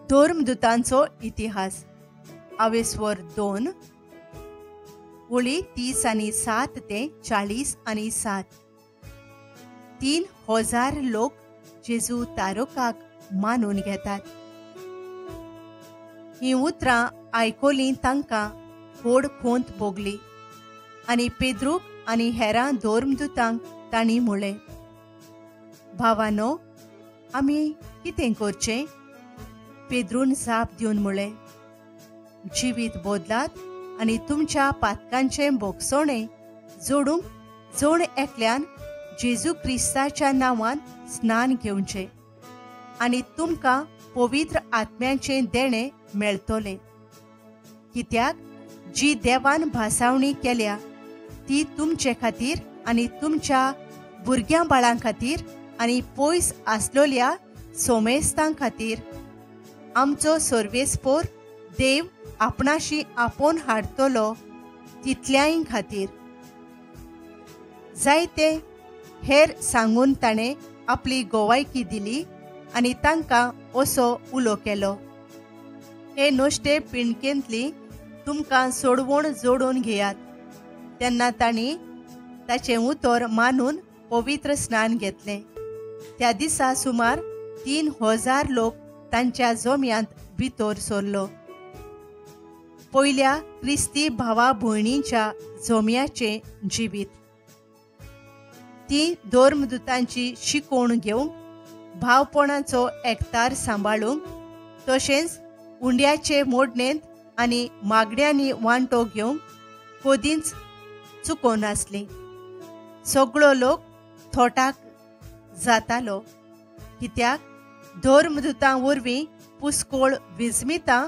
धर्मदूतांचो इतिहास आवेस्वर 2 ओळी 30 आनी 7 ते 40 आनी 7. 3000 लोक जेजू तारोकाक मानून घेतात. ही उतरां आयकोली तांकां व्हड खोंत भोगली आनी पेद्रूक आनी हेरां धर्मदूतांक तांणी म्हळें, भावानो, आमी कितें करचें? पेद्रून जाप दिवन म्हळें, जिवीत बदलात आनी तुमच्या पातकांचें भोगसणें जोडूंक जण एकल्यान जेजू क्रिस्ताच्या नांवान स्नान घेवचें आनी तुमकां पवित्र आत्म्याचें देणें मेळटलें. कित्याक जी देवान भासावणी केल्या ती तुमचे खातीर आनी तुमच्या भुरग्यां बाळां खातीर आनी पयस आसलोल्या सोमेस्तां खातीर आमचो सर्वेस्पोर देव आपणाशी आपोवन हाडटलो तितल्याय खातीर. जायते हेर सांगून ताणें आपली गोवायकी दिली आनी तांकां असो उलो केलो, हे नश्टे पिणकेंतली तुमकां सोडवण जोडून घेयात. तेन्ना तांणी ताचें उतर मानून पवित्र स्नान घेतलें. त्या दिसा सुमार 3000 लोक तांच्या जोम्यांत भितर सरलो. पयल्या क्रिस्ती भावा भयणींच्या जोम्याचें जिवीत. ती धर्मदूतांची शिकवण घेवंक, भावपणाचो एकतार सांबाळूंक, तशेंच उंड्याचे मोडणेंत आनी मागण्यांनी वांटो घेवंक कदींच चुकोनासली. सगळो लोक थोटाक जातालो, कित्याक धर्मदूतां वरवीं पुस्कोळ विस्मितां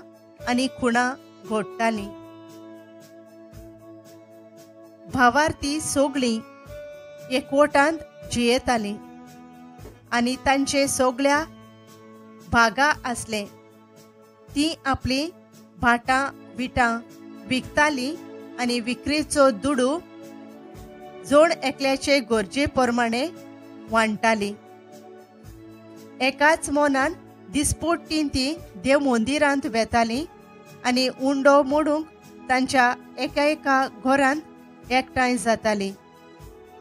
आनी खुणां घडटालीं. भावार्थी सगळीं एकवटांत जियेतालीं आनी तांचे सगळ्या भागा आसले. ती आपली भाटां विटां विकतालीं आनी विक्रेचो दुडू जोड एकल्याचे गरजे प्रमाणे वांट्टालीं. एकाच मनान दिसपोट्टीं ती देव मंदिरांत वेतालीं आनी उंडो मोडूंक तांच्या एका एका घरांत एकठांय जातालीं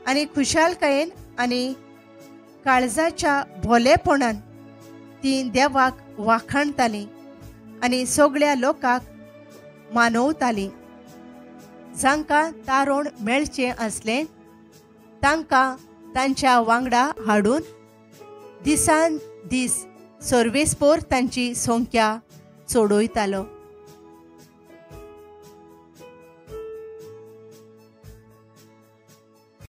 आनी खुशालकायेन आनी काळजाच्या भोलेपणान ती देवाक वाखाणतालीं आनी सगळ्या लोकांक मानवतालीं. जांकां तारोण मेळचें आसलें तांकां तांच्या वांगडा हाडून दिसान दीस सर्वेस्पोर तांची संख्या चडयतालो.